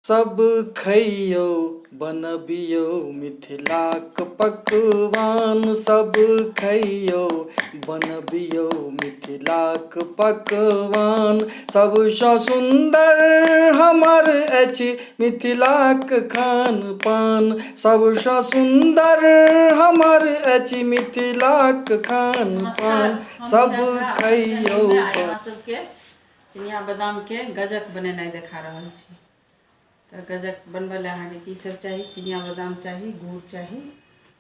सब खैयौ बनबियौ मिथिलाक पकवान। सब खैयौ बनबियौ मिथिलाक पकवान। सबसँ सुन्दर हमर अछि मिथिलाक खान पान। सबसँ सुन्दर हमर अछि मिथिलाक खान नमस्कार पान। हम सब मीरा झा अहाँ खैयौ चैनलमे आइ अहाँ सबके चिनिया बादामके गजक बनेनाइ देखा रहल छी। तऽ गजक बनबै लए अहाँके की सब चाही? चिनिया बादाम चाही, गुड़ चाही।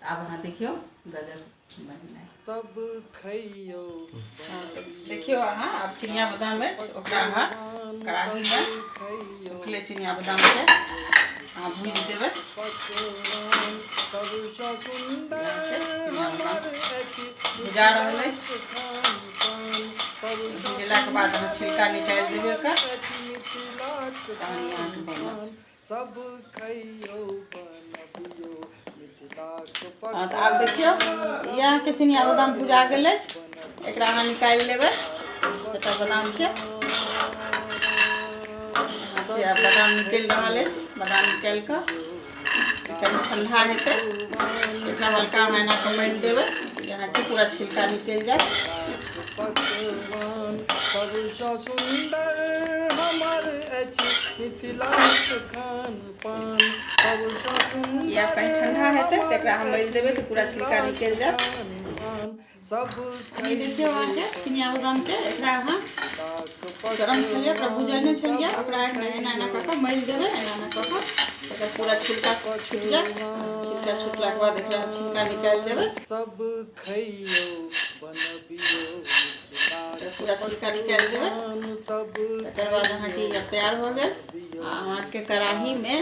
तऽ आब अहाँ देखियौ गजक बनेनाइ। सब खैयौ हँ तऽ बनबियौ देखियौ अहाँ आब चिनिया मिथिलाक बादाम अछि, ओकरा अहाँ पकवान। कड़ाहीमे सब खैयौ सुखले चिनिया बादामके बनबियौ अहाँ भूजि मिथिलाक देबै। पकवान। सबसँ सुन्दर अहाँके चिनिया बादाम हमर अछि भुजा रहल मिथिलाक अछि। खान पान। सबसँ भुजलाके बाद अहाँ सुन्दर छिलका निकालि देबै हमर ओकर, अछि मिथिलाक तहन ई खान अहाँके बनत। पान। सब खैयौ बनबियौ मिथिलाक हँ तऽ आब देखियौ पकवान। ई सब अहाँके चिनिया बादाम खैयौ भुजा गेल अछि। एकरा बनबियौ अहाँ निकालि लेबै मिथिलाक सबटा बादामके। पकवान। अहाँके सब आब बादाम निकलि रहल खैयौ अछि। बादाम निकालि कऽ बनबियौ ई कनि मिथिलाक ठण्डा हेतै, पकवान। एकरा सब हल्का अहाँ एना कऽ मलि खैयौ देबै, ई अहाँके पूरा बनबियौ छिलका निकलि जायत। मिथिलाक पकवान। सबसँ सुन्दर हमर अछि मिथिलाक खान पान। सबसँ ई आब सुन्दर कनि ठण्डा हेतै तऽ हमर एकरा हम मलि अछि देबै तऽ पूरा छिलका मिथिलाक निकलि जायत। खान पान। सब ई देखियौ खैयौ अहाँके चिनिया बादामके बनबियौ एकरा अहाँ मिथिलाक गरम छलियै, ओकरा पकवान। भुजने छलियै, सब ओकरा एना एना एना खैयौ कऽ कऽ मलि देबै, एना एना कऽ बनबियौ कऽ तकर पूरा मिथिलाक छिलका छुटि जायत। छिलका छुटलाके बाद एकरा छिलका निकालि पकवान। देबै। सब खैयौ बनबियौ एकर मिथिलाक पूरा छिलका निकालि देबै। पकवान। सब तकर बाद अहाँके खैयौ ई आब तैयार भऽ गेल। बनबियौ आ अहाँके मिथिलाक कड़ाहीमे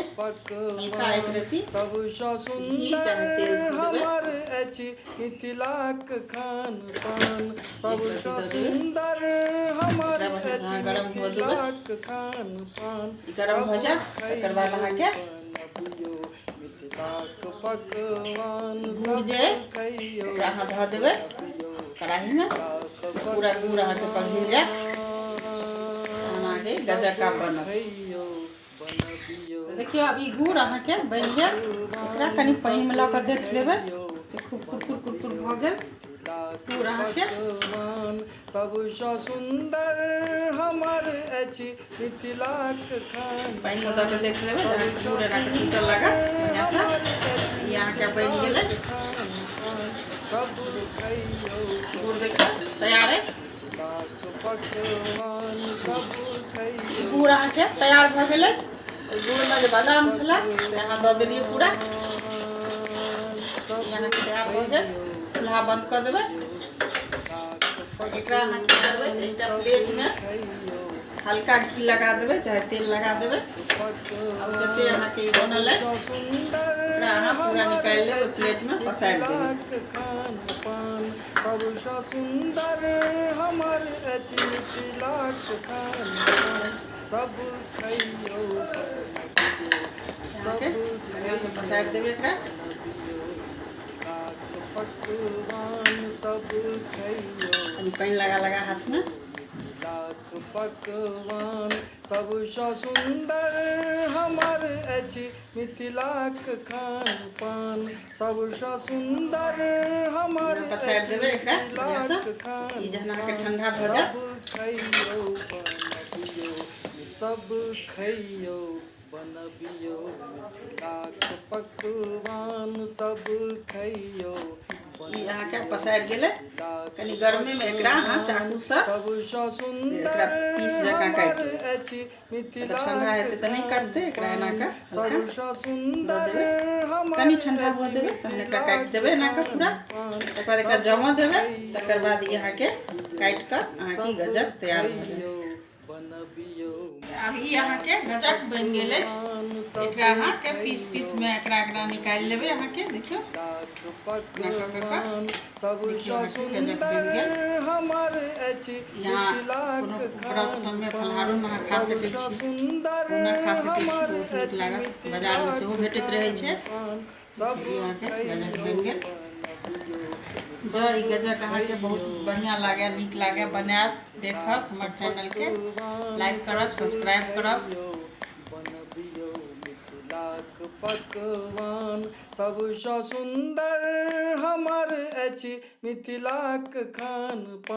हल्का एक पकवान। रत्ती सबसँ घी चाहे सुन्दर तेल धऽ देबै। हमर अछि मिथिलाक खान पान। एक रत्ती सबसँ दऽ देबै। सुन्दर हमर एकरा बढ़िआँसँ अछि अहाँ गरम हुअ देबै। मिथिलाक खान पान। ई गरम सब भऽ जायत तकर बाद खैयौ अहाँके बनबियौ मिथिलाक पकवान। ई गुड़ सब जे अइ खैयौ एकरा अहाँ धऽ देबै बनबियौ कड़ाहीमे, मिथिलाक पूरा गुड़ अहाँके पघिल जायत। पकवान। तहन अहाँके सब गजक आब बनत। खैयौ बनबियौ तऽ देखियौ आब ई गुड़ अहाँके मिथिलाक बनि गेल। एकरा पकवान। कनि पानिमे सब लऽ कऽ देख लेबै खैयौ जे खूब कुरकुर कुरकुर बनबियौ भऽ गेल मिथिलाक गुड़ अहाँके। पकवान। सबसँ सुन्दर हमर अछि मिथिलाक खान पानिमे दऽ पान। कऽ देख लेबै जे अहाँके सबसँ गुड़ एना कऽ टूटऽ सुन्दर लागत बढ़िआँसँ। हमर अछि ई अहाँके बनि गेल मिथिलाक अछि। खान पान। सब खैयौ गुड़ देखियौ बनबियौ तैयार अइ। मिथिलाक पकवान। सब ई खैयौ गुड़ अहाँके तैयार भऽ गेल बनबियौ अछि। ओहि गुड़मे जे मिथिलाक बादाम छलै से अहाँ दऽ देलियै पूरा। पकवान। ई सब अहाँके तैयार भऽ गेल। खैयौ चूल्हा बन्द कऽ देबै। बनबियौ मिथिलाक आ एकरा अहाँ की करबै तऽ पकवान। एकटा सब प्लेटमे खैयौ हल्का घी लगा बनबियौ देबै चाहे तेल लगा देबै। मिथिलाक आ ओ जते पकवान। अहाँके ई बनल सबसँ अछि सुन्दर ओकरा अहाँ पूरा हमर निकालि लेब, ओहि अछि प्लेटमे पसारि देबै। मिथिलाक खान पान। सबसँ सुन्दर हमर अछि मिथिलाक खान पान। सब खैयौ बनबियौ अहाँके सब बढ़िआँसँ खैयौ पसारि देबै एकरा। बनबियौ मिथिलाक पकवान। सब खैयौ कनि पानि लगा लगा हाथमे। बनबियौ मिथिलाक पकवान। सबसँ सुन्दर हमर अछि मिथिलाक खान पान। सबसँ सुन्दर हमर पसारि अछि देबै एकरा बढ़िआँसँ। मिथिलाक खान ई जहन अहाँके पान। ठण्डा भऽ सब जायत खैयौ बनबियौ सब खैयौ बनबियौ मिथिलाक पकवान। सब खैयौ ई अहाँके बनबियौ पसारि गेलै। मिथिलाक कनि गर्मेमे एकरा अहाँ पकवान। चाकूसँ सबसँ से एकरा सुन्दर पीस जकाँ हमर काटि लेबै। अछि तऽ ठण्डा मिथिलाक हेतै तऽ नहि खान कटतै। एकरा एना पान। कऽ हल्का सबसँ दऽ सुन्दर देबै, हमर कनि ठण्डा हुअ अछि देबै, तहन एकरा काटि मिथिलाक देबै एना कऽ खान पूरा। पान। तकर बाद एकरा सब जमऽ देबै, खैयौ तकर बाद ई अहाँके बनबियौ काटि कऽ अहाँके सब गजक तैयार भऽ जायत। खैयौ बनबियौ आब ई अहाँके मिथिलाक गजक बनि गेल अछि। पकवान। सब एकरा अहाँके पीस खैयौ पीसमे एकरा एकरा निकालि लेबै बनबियौ अहाँके। देखियौ मिथिलाक एना कऽ कऽ कऽ पकवान। देखियौ सबसँ अहाँके गजक सुन्दर बनि गेल। हमर अछि यहाँ कोनो मिथिलाक व्रत खान सबमे पान। फलहारोमे अहाँ खा सकै सबसँ छी, सुन्दर ओना खा सकै छी, हमर बहुत नीक अछि लागत। बाजारमे सेहो मिथिलाक भेटैत रहै खान छै। पान। सब ई अहाँके गजक खैयौ बनि गेल। बनबियौ जँ सब ई गजक अहाँके बहुत खैयौ बढ़िआँ लागए, नीक लागए, बनबियौ बनायब, देखब मिथिलाक हमर चैनलके पकवान। लाइक करब, सब सब्सक्राइब करब। खैयौ बनबियौ पकवान। सबसँ सुन्दर हमर अछि मिथिलाक खान पान।